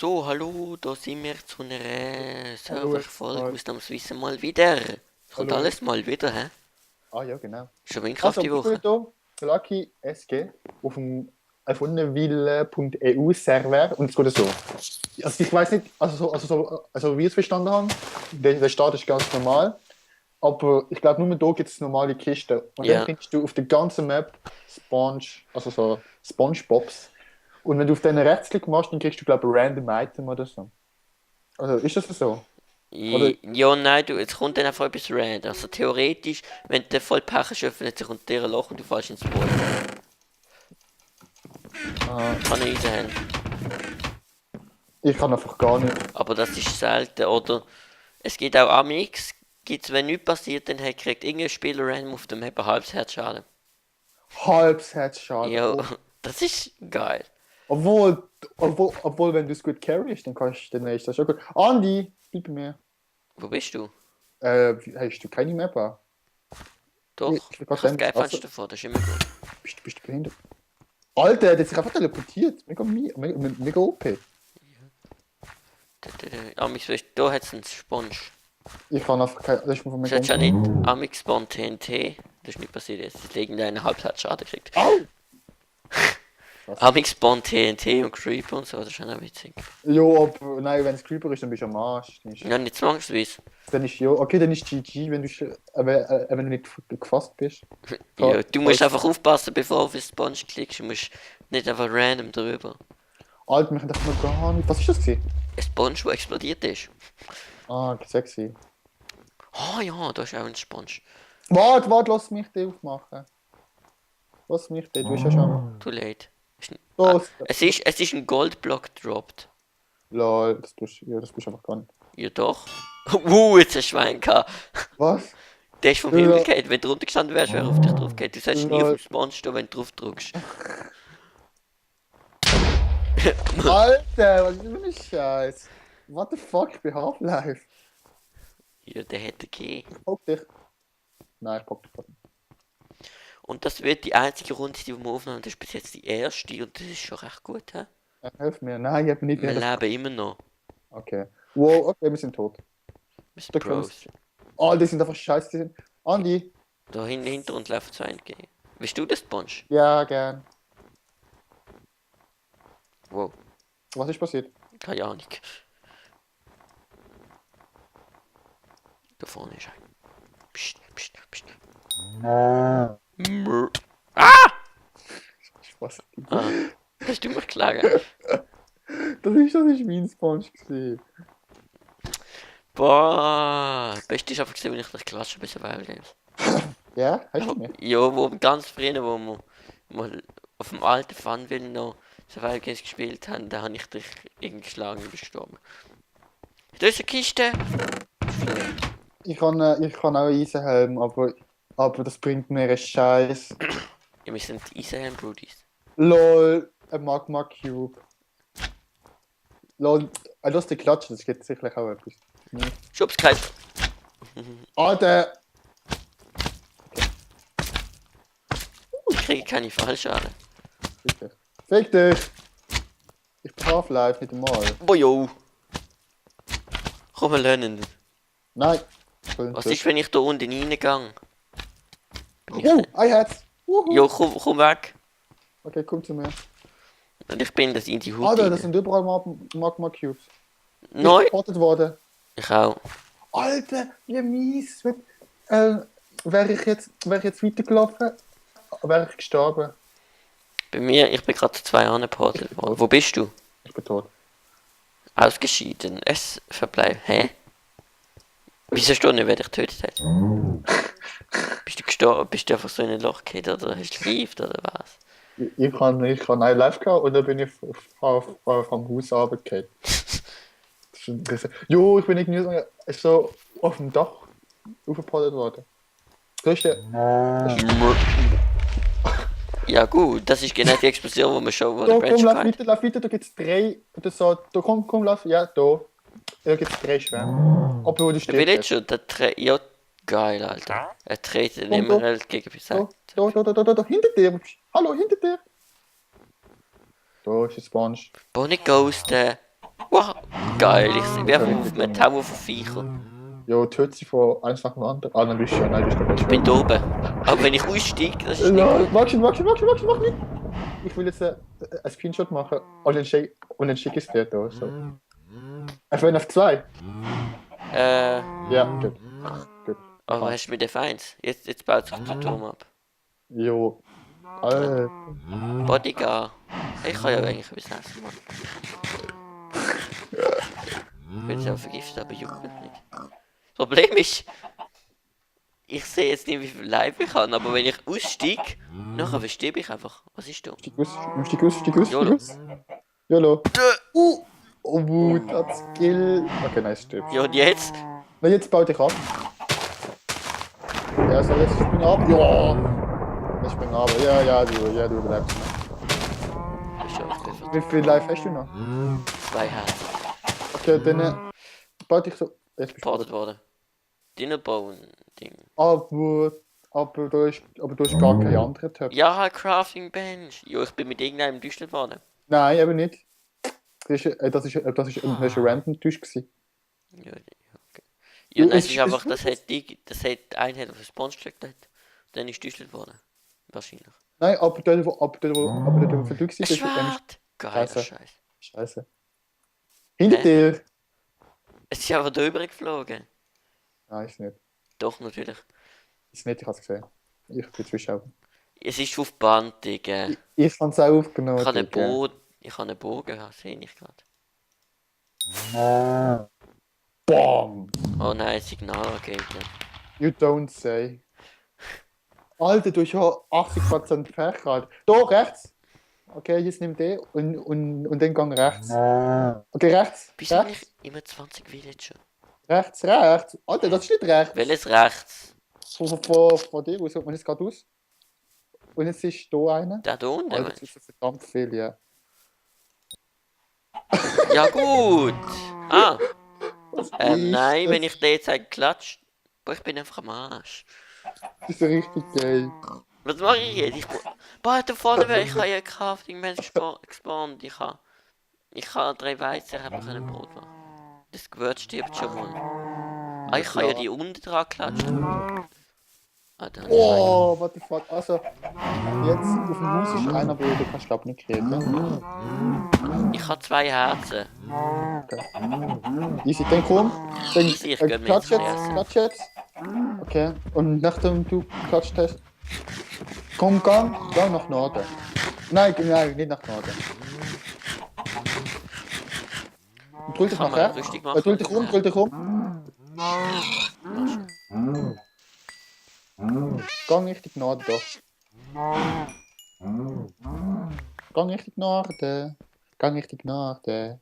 So, hallo, da sind wir zu einer Hallo, Serverfolge mal. ausnahmsweise mal wieder. Es kommt Hallo. alles mal wieder, hä? Ah ja, genau. Schon Minecraft Also, die ich bin Woche. hier, der Lucky SG, auf dem erfundenwille.eu-Server. Und es geht so. Also, ich weiß nicht, wie ich es verstanden habe, der Start ist ganz normal. Aber ich glaube, nur da gibt es normale Kisten. Und dann Ja, findest du auf der ganzen Map Spongebobs. Und wenn du auf den Rechtsklick machst, dann kriegst du, glaube ich, ein random Item oder so. Also, ist das so? Oder? ja, nein, du, jetzt kommt dann einfach etwas random. Also theoretisch, wenn du voll Pech hast, öffnet sich unter dir ein Loch und du fällst ins Boot. Ah, Kann ich haben. ich kann einfach gar nicht. Aber das ist selten, oder? Es gibt auch Amix, gibt's, wenn nichts passiert, dann kriegt irgendein Spieler random auf dem Map ein halbes Herzschaden. Halbes Herz schade. Ja, Oh. das ist geil. Obwohl, wenn du es gut carryst, dann ist das schon gut. Andi, bleib bei mir. Wo bist du? Hast du keine Mapper? Doch, Ich will ich gerade habe das sagen, Geilfenster davor, das ist immer gut. bist du behindert? Alter, der hat sich einfach teleportiert. Mega OP. Amix, weißt du, da hat es einen Sponge. Ich kann einfach kein. Das ist von Es mega hat schon OP. nicht Amix Spawn TNT. Das ist nicht passiert jetzt. Es liegt einen Halbherzschaden gekriegt. Au! Was? Amix Spawn TNT und Creeper und so, das ist schon auch witzig. Jo, nein, wenn es Creeper ist, dann bist du am Arsch. Ja, nicht zwangsweise. Dann ist jo, okay, dann ist GG, wenn du nicht gefasst bist. Ja, du musst Falls- einfach aufpassen, bevor du auf den Sponge klickst. Du musst nicht einfach random drüber. Alter, mich dachte noch gar nicht. Was ist das gewesen? Ein Sponge, der explodiert ist. Ah, sexy. Oh ja, da ist auch ein Sponge. Warte, lass mich den aufmachen. Lass mich den, du bist ja schon. Too late. Los! Es ist ein Goldblock gedroppt. Lol, das bist du einfach gar nicht. Ja doch. Jetzt ein Schwein gehabt. Was? Der ist vom Himmel gefallen. Wenn du runtergestanden wärst, wäre er auf dich drauf gefallen. Du sollst nie auf dem Spawn stehen, wenn du drauf drückst. Alter, was ist denn für ein Scheiß? What the fuck, ich bin Half-Life. Ja, der hätte gehen. Pock dich. Nein, ich pock dich nicht. Und das wird die einzige Runde, die wir aufnehmen. Das ist bis jetzt die erste und das ist schon recht gut, hä? Hilf mir. Nein, ich hab mich nicht Wir mehr. leben immer noch. Okay. Wow, okay, wir sind tot. Wir sind Da können Pros. wir- Oh, die sind einfach scheiße. Die sind... Andi? Da hinter uns laufen zwei entgegen. Willst du das, Sponge? Ja, gern. Wow, Was ist passiert? keine Ahnung. Da vorne ist ein. Psst, psst, psst. Mrr. Spaß. Ah, hast du mich geschlagen? Das ist mein Sponge gewesen. Boah, Beste ist einfach gesehen, wenn ich dich klatsche bei Survival Games. Ja, hast du mich? Ja, wo ganz früher, wo wir mal auf dem alten Funwheel noch Survival Games gespielt haben, da habe ich dich irgendwie geschlagen und gestorben. Da ist eine Kiste! Ich kann auch Eisenhelm, aber das bringt mir einen Scheiß. Ja, wir sind die Eisenhelm Brudis. LOL, ein Magma Cube. LOL, du hast die Klatsche, das geht sicherlich auch etwas. Schubskeit! Alter! Ich kriege keine Fallschaden. Fick dich! Ich bin Half-Life, nicht einmal. Bojo! Komm, wir lernen. Nein! Was ist, wenn ich da unten reingehe? Ein Herz! Jo, komm weg! Okay, komm zu mir. Und ich bin das in die Hut. Alter, das sind überall Magma Cubes. Neu? Ich bin gespottet worden. Ich auch. Alter, wie mies! Wäre ich jetzt weitergelaufen, wäre ich gestorben. Bei mir, ich bin gerade zu zwei angepodelt worden. Wo bist du? Ich bin tot. Ausgeschieden. Es verbleibt. Hä? Wieso hast du nicht, wer dich getötet hat? Bist du gestorben? Bist du einfach so in ein Loch gefallen oder hast du gehievt oder was? Ich kann ein Live gehabt und dann bin ich vom Haus runtergefallen. Das ist interessant. Jo, ich bin irgendwie so auf dem Dach aufgepoltert worden. Das ist der. Ja gut, das ist genau die Explosion, die wir schon Da, Branch komm, hatten. lauf weiter, da gibt es drei. Oder so, da komm, lauf, ja, da. Da gibt es drei Schwämme. Aber wo du Ich will stehst. jetzt schon, ja geil, Alter. Er dreht den Komm, da. Emerald gegen Pisat. Da, hinter dir. Hallo, hinter dir. Da ist ein Sponge. Boah, nicht ghosten. Wow, geil, ich werfe auf einen Tower von Viecher. Jo, tötet sie von eins nach dem anderen. Ah, nein, nein, bist du der Ich bin da oben. Aber wenn ich aussteige, das ist nicht Ja, gut. mach nicht! Ich will jetzt ein Screenshot machen und dann schicke ich es dir da. So. F1 F2? Ja, gut. Aber hast du mit F1? Jetzt baut sich der Turm ab. Jo. Bodyguard. Hey, ich kann ja eigentlich etwas essen, Mann. Ich will es ja vergiften, aber juckt mich nicht. Das Problem ist, ich sehe jetzt nicht, wie viel Live ich habe, aber wenn ich aussteige, nachher verstehe ich einfach. Was ist da? Stieg aus. YOLO. YOLO. Oh, das Skill. Okay, nice, stimmt. Ja, und jetzt? Na, jetzt bau dich ab. Ja, so, jetzt spring ab. Ja. Ich spring ab. Ja, du überlebst. Das ist ja auch perfekt. Wie viel Life hast du noch? 2 Herzen. Okay, dann bau dich so. Jetzt bist du Geportet worden. Dinnerbone-Ding. aber du hast gar keine andere Tab. Ja, Crafting Bench. Jo, ich bin mit irgendeinem düstelt worden. Nein, eben nicht. Das ist ein random Tisch gewesen. Ja, okay. Ja, nein, Es es ist ist- einfach, das hat ein auf den Spawn gesteckt hat. Dann ist düstelt worden. Wahrscheinlich. Nein, aber dort, wo du gewesen Ein bist, ist Schwert! Geiler Scheiße. Scheiß. Scheiße. Hinter Hä? dir! Es ist einfach drüber geflogen. Nein, ist nicht. Doch, natürlich. Ist nicht, ich hab's gesehen. Ich bin Zuschauer. Es ist auf Band, Digga. Ich hab's auch aufgenommen. Ich habe einen Digga. Bogen. Ich habe einen Bogen, sehe ich gerade. BAM! Oh nein, Signalrakete. You don't say. Alter, du hast ja 80% Pech halt. Da, rechts! Okay, jetzt nimm den und dann gang rechts. Okay, rechts. Bist du Rechts. eigentlich immer 20 Villager? Rechts. Alter, das ist nicht rechts. Welches rechts? Von dir aus, man ist gerade aus. Und jetzt ist da einer. Der da unten, Alter, das meinst ist verdammt viel, ja. du? Ja gut! Ah! Was Nein, ist wenn ich den jetzt klatsche. Boah, ich bin einfach am Arsch. Das ist ja richtig geil. Was mache ich jetzt? Boah, da vorne wäre ich habe ja Crafting Mensch gespawnt. Ich habe 3 Weizen, habe noch ein Brot machen. Das Gewürz stirbt schon mal. Ah, ich kann ja die unten dran klatschen. Ah, dann Oh, what the fuck. Also, jetzt auf dem Haus ist einer, aber du kannst glaub nicht kriegen. ich habe 2 Herzen. Easy, dann komm. Dann Easy, ich gönn mir klatsch jetzt jetzt, erst. klatsch jetzt. Okay, und nachdem du klatscht hast, komm, gang nach Norden. Nein, nicht nach Norden. Und drück dich Kann nach man rechts. lustig machen. Drück dich um. Gang Richtung Norden doch. Gang Richtung Norden. Gang Richtung Norden.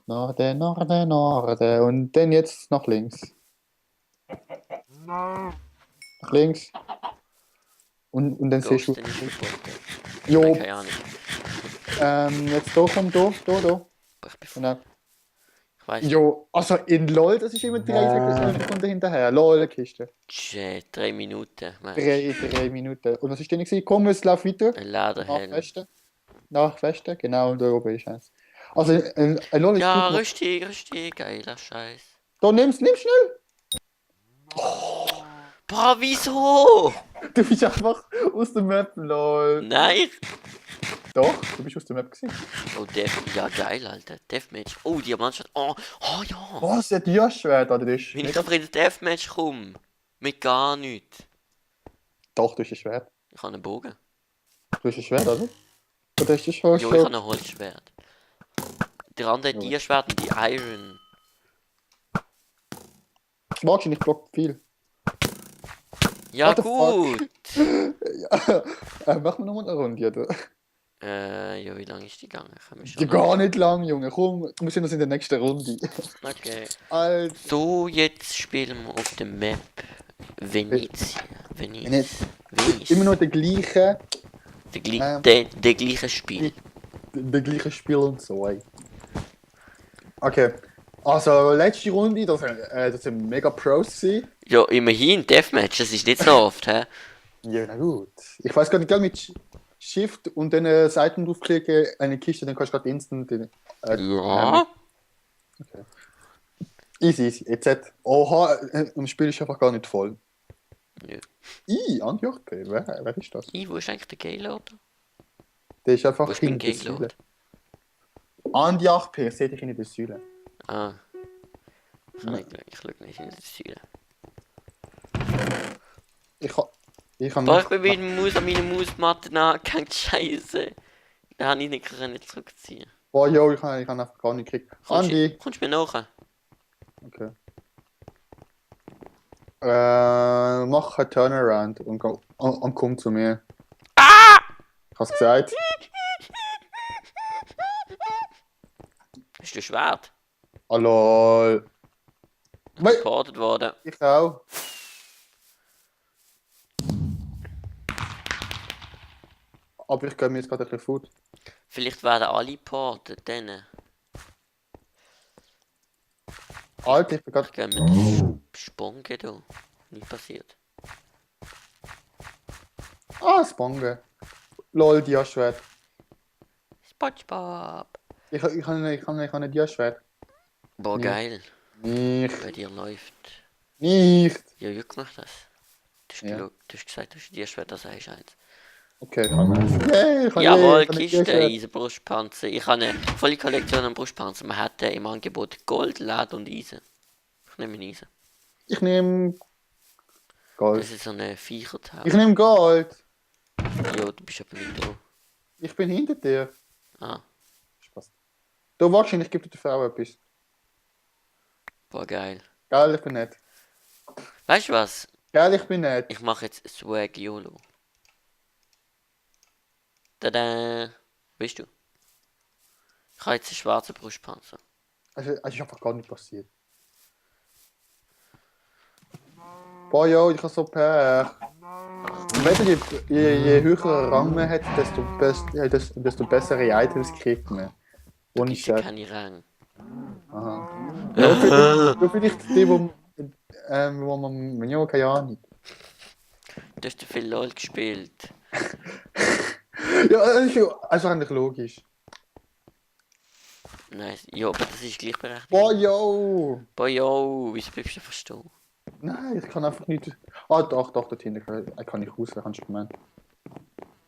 Norden. Und dann jetzt nach links. Nach links. Und dann siehst Ghost du. in die Schublade. Jo, Keine Ahnung. jetzt da komm, da. Boah, ich bin Genau. Ich weiß. Jo, also in LOL, das ist immer 3 Sekunden hinterher. LOL-Kiste. Shit, 3 Minuten. Man. 3 Minuten. Und was ist denn gewesen? Komm, es läuft weiter. Ein Nach Laderhelm. Westen. Nach Westen, genau, da oben ist eins. Also, ein LOL ist Ja, gut. richtig, geiler Scheiß. Da nimm schnell! Boah, wieso? Du bist einfach aus der Map, LOL. Nein. Doch, du bist aus der Map gewesen. Oh, ja geil, Alter. Deathmatch. Oh, Diamantschwert. Oh ja. Was? Ja, die Schwert, oder? Das ist Wenn ich mega... einfach in den Deathmatch komme. Mit gar nichts. Doch, du hast ein Schwert. Ich habe einen Bogen. Du hast ein Schwert, oder? Oder ist das schon Jo, ich habe ein Holzschwert. Der andere hat die Schwert und die Iron. Das magst du nicht, block viel. Ja, What the gut. Ja, machen wir nochmal eine Runde, oder? Ja, wie lange ist die gegangen? Können wir Die schon gar nicht lang, Junge. Komm, wir sind uns in der nächsten Runde. Okay. Alter. So, jetzt spielen wir auf der Map Venezia. Venice. Venice. Immer noch der gleiche Der gleiche Spiel. Spiel und so. Ey. Okay. Also, letzte Runde, das sind mega Pros gewesen. Ja, immerhin, Deathmatch, das ist nicht so oft, hä? Ja, na gut. Ich weiß gar nicht, mit Shift und dann Seiten draufklicken, eine Kiste, dann kannst du gerade instant. Ja. Okay. Easy, easy. Jetzt. Oha, das Spiel ist einfach gar nicht voll. Nö. Antioch-P. Wer ist das? Wo ist eigentlich der Gaylord? Der ist Wo einfach ist mein hinter der Säule. Gaylord? Antioch-P, seht ihr hinter der Säule. Ah. Ich schau nicht in die Säule. Ich kann Boah, nicht. ich bin mit dem Maus an meine Mausmatte angehängt. Scheiße. Da habe ich nicht können zurückziehen. Boah, yo, ich kann einfach gar nicht kriegen. Andi! Kommst du mir nach? Okay. Mach einen Turnaround und komm zu mir. Ich hab's gesagt. Hast du ein Schwert? Hallo. Reported worden. Ich auch. Aber ich gebe mir jetzt gerade ein bisschen Food. Vielleicht werden alle ported, dann. Alter, ich bin gerade. Ich gehe mir den Sponge da. Nicht passiert. Ah, Sponge. Lol, Dia-Schwert. SpongeBob. Ich kann ein Dia-Schwert. Boah, Nee. geil. Nicht. Bei dir läuft. Nicht. Ja, Juck macht das. Du hast, Ja. du hast gesagt, du hast dir schwer, das heißt eins. Okay, ich kann es. Yeah, ich kann Jawohl, ich kann ein Kiste, Dia-Schwert. Eisen, Brustpanzer. Ich habe eine volle Kollektion an Brustpanzer. Man hat im Angebot Gold, Led und Eisen. Ich nehme Eisen. Ich nehme Gold. Das ist so eine Viechertau. Ich nehme Gold. Jo, du bist aber nicht da. Ich bin hinter dir. Ah, Spaß. Du wahrscheinlich gibt dir der Frau etwas. boah, geil. Geil, ich bin nett. Weißt du was? Geil, ich bin nett. Ich mache jetzt Swag YOLO. Tada! Bist du? Ich habe jetzt einen schwarzen Brustpanzer. Also, es ist einfach gar nicht passiert. Boah, yo, ich habe so Pech. Wenn je höher Rang man hat, desto bessere Items kriegt man. Ohne Gibt ja Scheiß. keine Rang. Aha. Ja, vielleicht die, wo man ja keine Ahnung. Du hast ja viel LOL gespielt. Ja, das ist ja also eigentlich logisch. Nice. Ja, aber das ist gleichberechtigt. Boah, yo! Boah, yo, wieso bleibst du verstehen? Nein, ich kann einfach nicht. Ah, doch, dort hinten kann ich raus, kannst du gemeint.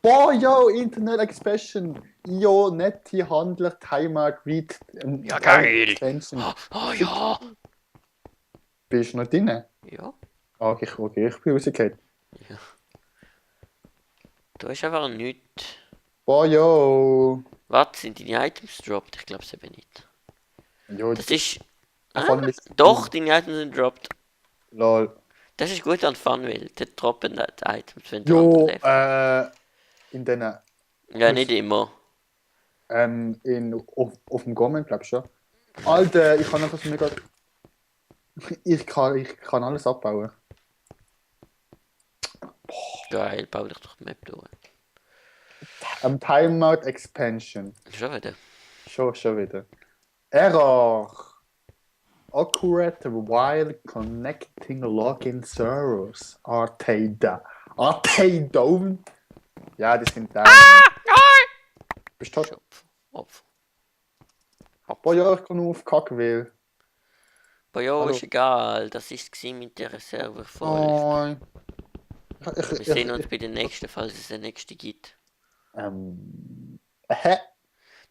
Boah, yo, Internet Expansion. Yo, nette Handler, Timer, Read. Ja, geil. Expansion. Oh ja! Bist du noch drin? Ja? Ah, okay, ich bin rausgefallen. Ja. Du hast einfach nichts. Boah, yo. Was, sind deine Items dropped? Ich glaube es eben nicht. Jo, Das ist... Fun ist- Doch, deine Items sind dropped. Lol. Das ist gut an Funwheel. Die droppen die Items, wenn du Jo, anderen lebst. in den, Ja, nicht immer. auf dem Gomen, glaub ich schon. Alter, ich kann einfach so mega. Ich kann alles abbauen. Geil, bau dich doch die Map durch. Timeout Expansion. Schon wieder. Schon wieder. Error. Accurate while connecting login servers. Are they down? Ja, die sind down. Bist du tot? Opfer. Boah, ja, ich kann nur auf Kackwil. Aber ja, Hallo. ist egal. Das ist es mit der Reserve voll. Oh. Wir sehen uns bei der nächsten, falls es eine nächste gibt. Hä?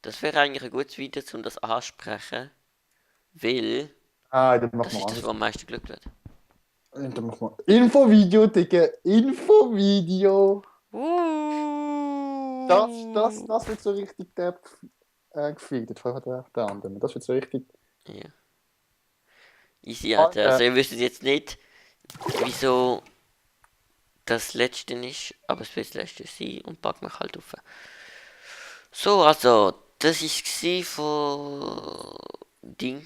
Das wäre eigentlich ein gutes Video, um das ansprechen. Weil Ah, dann das machen wir ist das, was alles. am meisten geschaut wird. Dann machen wir Infovideo, Digga. Infovideo. Das wird so richtig gefeedet von der anderen. Das wird so richtig. Ja. Easy, Alter. Also ihr wisst jetzt nicht, wieso das letzte ist, aber es wird das letzte sein und pack mich halt auf. So, also, das war von Ding,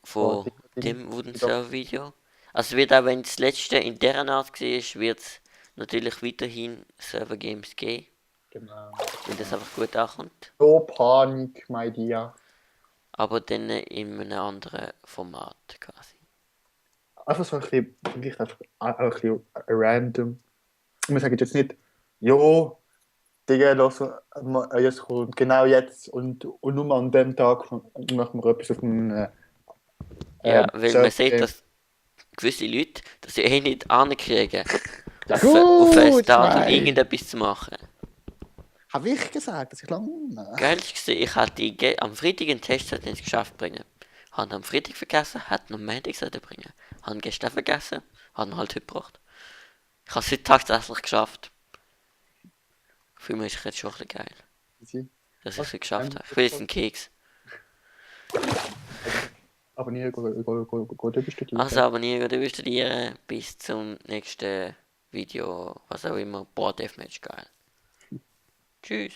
von dem Wooden Server Video. Also wird auch, wenn das letzte in dieser Art war, wird es natürlich weiterhin Server Games geben, Genau. wenn das einfach gut ankommt. So Panik, my dear. Aber dann in einem anderen Format quasi. Einfach so ein bisschen, vielleicht einfach auch ein bisschen random. Wir sagen jetzt nicht, jo, Digga, jetzt kommt genau jetzt und nur an dem Tag machen wir etwas auf dem Ja, weil man Surf sieht, Game. dass gewisse Leute das ja eh nicht ankriegen, Ja auf ein gut, Datum nein. irgendetwas zu machen. Habe ich gesagt, dass ich lange... Geil ist gesehen, ich hatte am Freitag einen Test nicht geschafft zu bringen. Habe am Freitag vergessen, hätte noch am Montag sollen bringen. Habe gestern vergessen, habe ihn halt heute gebracht. Ich habe es heute tatsächlich geschafft. Für mich ist es jetzt schon ein bisschen geil, Easy. dass ich es geschafft habe. Ich will jetzt einen Keks. Abonnieren, go durchstudieren. Also abonnieren oder studieren. Bis zum nächsten Video. Was auch immer. Boah, Deathmatch geil. Tschüss.